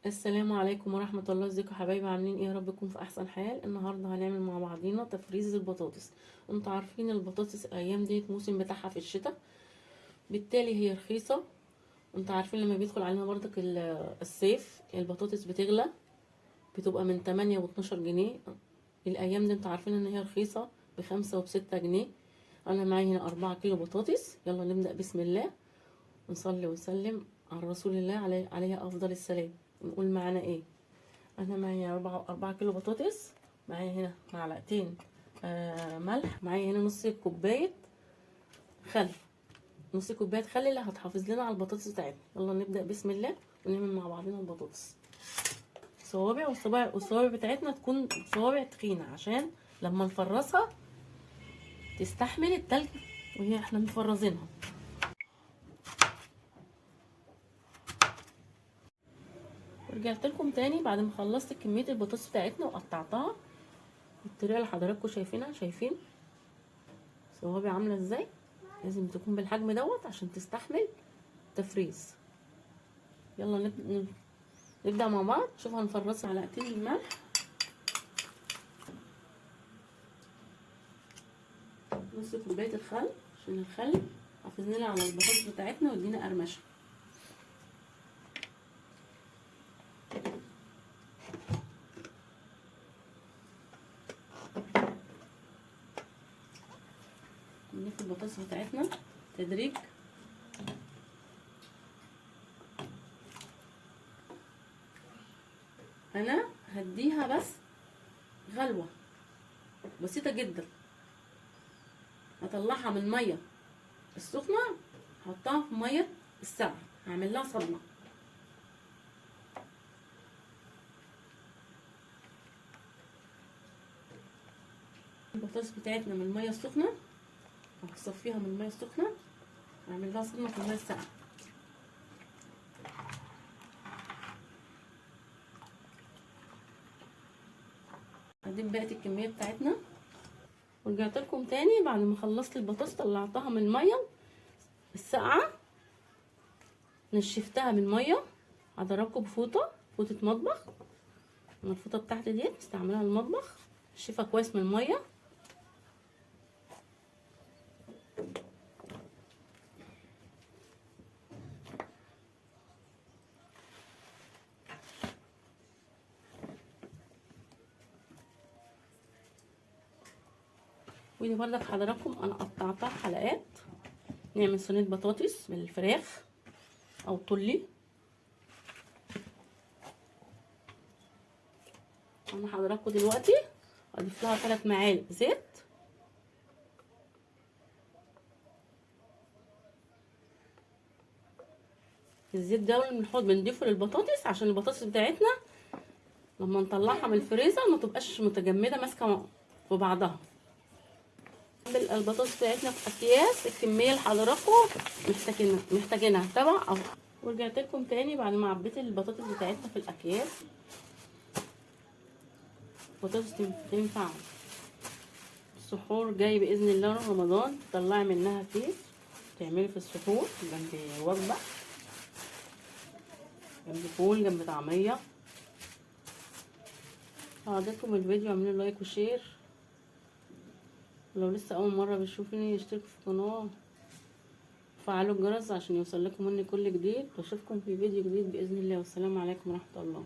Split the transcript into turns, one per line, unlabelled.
السلام عليكم ورحمة الله. ازيكم يا حبايبي؟ عاملين ايه؟ يا رب تكونوا في احسن حال. النهاردة هنعمل مع بعضينا تفريز البطاطس. انتوا عارفين البطاطس الايام ديت موسم بتاعها في الشتاء، بالتالي هي رخيصة. انتوا عارفين لما بيدخل علينا برضك الصيف البطاطس بتغلى، بتبقى من 8 و12 جنيه. الايام دي انتوا عارفين ان هي رخيصة ب5 وب6 جنيه. انا معايا هنا 4 كيلو بطاطس. يلا نبدأ بسم الله ونصلي ونسلم على رسول الله عليه افضل السلام. نقول معانا ايه؟ انا معايا 4 كيلو بطاطس، معايا هنا معلقتين ملح، معايا هنا نص كوباية خل، نص كوباية خل اللي هتحافظ لنا على البطاطس بتاعتنا. يلا نبدا بسم الله ونعمل مع بعضنا البطاطس. صوابع، والصوابع بتاعتنا تكون صوابع تخينة عشان لما نفرزها تستحمل التلج وهي احنا مفرزينها. رجعت لكم تاني بعد ما خلصت كمية البطاطس بتاعتنا وقطعتها بالطريقة اللي حضراتكم شايفينها. شايفين صوابع عامله ازاي؟ لازم تكون بالحجم دوت عشان تستحمل تفريز. يلا نبدا مع بعض. شوف هنفرزها معلقتين الملح، نص كوباية الخل عشان الخل حافظ لنا على البطاطس بتاعتنا ويدينا قرمشه. نضيف البطاطس بتاعتنا تدريج. انا هديها بس غلوه بسيطة جدا، هطلعها من المية السخنة هحطها في مية الساقعه، هعمل لها صدمة. البطاطس بتاعتنا من المية السخنة هصفيها من المية السخنة، اعمل لها صدمة في المية الساقعه. بعدين بقت الكمية بتاعتنا. ورجعت لكم تاني بعد ما خلصت البطاطس، طلعتها من المية الساقعه، نشفتها من المية. هضربكم بفوطه، فوطه مطبخ. انا الفوطه بتاعتي ديت بستعملها للمطبخ، نشفها كويس من المية. ودي برضك حضراتكم انا قطعتها حلقات. نعمل صينية بطاطس بالفراخ او طلي. انا حضراتكم دلوقتي اضيف لها 3 معالق زيت، الزيت ده اللي بنحط بنضيفه للبطاطس عشان البطاطس بتاعتنا لما نطلعها من الفريزر ما تبقاش متجمده ماسكه في بعضها. البطاطس بتاعتنا في اكياس الكمية اللي حضراتكم محتاجينها تبع. او ورجعت لكم تاني بعد ما عبيت البطاطس بتاعتنا في الاكياس. البطاطس تنفع السحور جاي باذن الله رمضان، تطلعي منها كيس تعملي في السحور جنب وجبة، جنب فول، جنب طعميه. لو عجبكم الفيديو اعملوا like و share، ولو لسه اول مرة بتشوفوني اشتركوا في القناة وفعلوا الجرس عشان يوصل لكم مني كل جديد. واشوفكم في فيديو جديد باذن الله، والسلام عليكم ورحمة الله.